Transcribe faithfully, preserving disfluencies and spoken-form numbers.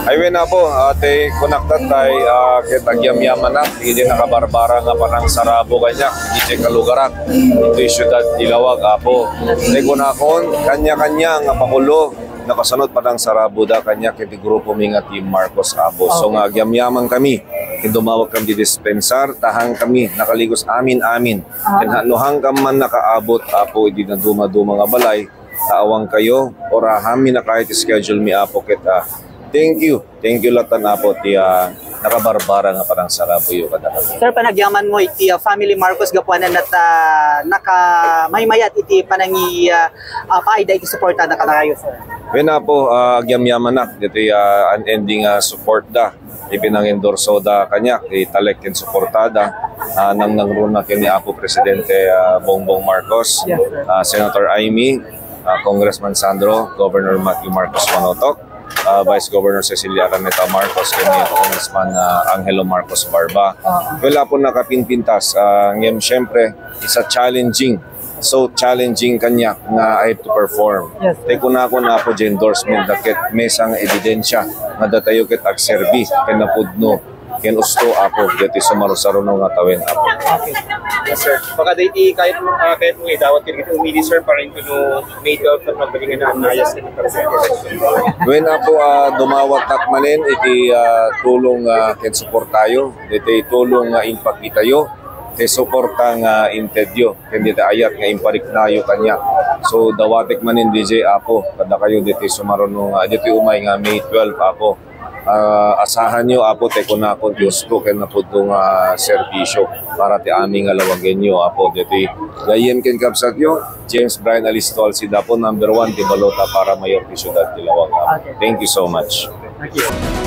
Ay, wen, Apo, ah, ti kunak tay, ah, ket agyamyamanak iti nakabarbara nga panangsarabo kaniak iti kalugarak, iti siudad ti Laoag, Apo. Ti kunakon, kanya-kanya nga pakulo, nakasanod panangsaraboda kaniak iti grupomi nga Team Marcos, Apo. So, nga agyamyaman kami, ket dumawag kami ti dispensar, ta haan kami nakaligos amin-amin. Ken ha-, no haan ka man nakaabot, Apo, idi naduma-duma nga balay, ta awan kayo, orahanmi na kayo ti schedule mi, Apo, ket, ah, thank you. Thank you latta, Apo, ti, ah, nakabarbara nga panangsaraboyo kadakami. Sir, panagyamanmo iti, ah, family Marcos gapuanan ta nakamaymayat iti panangi, ah, ah, paayda iti suportada kadakayo, sir. Wen, Apo, ah, agyamyamanak ditoy, ah, unending, ah, support da. Iti pinangendorsoda kaniak, ti talek ken suportada, ah, nangnangruna ken ni Apo Presidente, ah, Bongbong Marcos, Yes, sir. ah, Senator Imee, ah, Congressman Sandro, Governor Matthew Marcos Manotok, ah, Vice Governor Cecilia Araneta Marcos, ken ni Congressman, ah, Angelo Marcos Barba. Wala po nakapinpintas, ah, ngem siyempre, it's a challenging, so challenging kaniak nga I have to perform. Yes, sir. Tay kunakon, Apo, ti endorsement da ket maysa nga ebidensya nga datayo ket agserbi ken napudno ken usto, Apo, daytoy sumarusaruno nga tawen, Apo. Okay. Yes, sir. Baka daytoy kayat mo, ah, kayat mo idawat ket iti umili, sir, para into no May twelve ket mabalingan na ang ayas ken presidente. Wen, Apo, ah, dumawat ak manen iti, ah, tulong, ah, ken suportayo, iti tulong nga impakitayo, ti suporta nga intedyo, ken dita ayat nga impariknayo kaniak. So, dawatek manen D J, Apo, kadakayo ditoy sumaruno nga, ditoy umay nga May twelve, Apo. Ah, asahanyo, Apo, tay kunakon ti usto ken napudno nga serbisyo para ti amin nga Laoagenyo, Apo, ditoy gayyem ken kabsatyo, James Brian Alisto Alcid, Apo, number one ti balota para mayor ti siudad ti Laoag, Apo. Okay. Thank you so much. Thank you.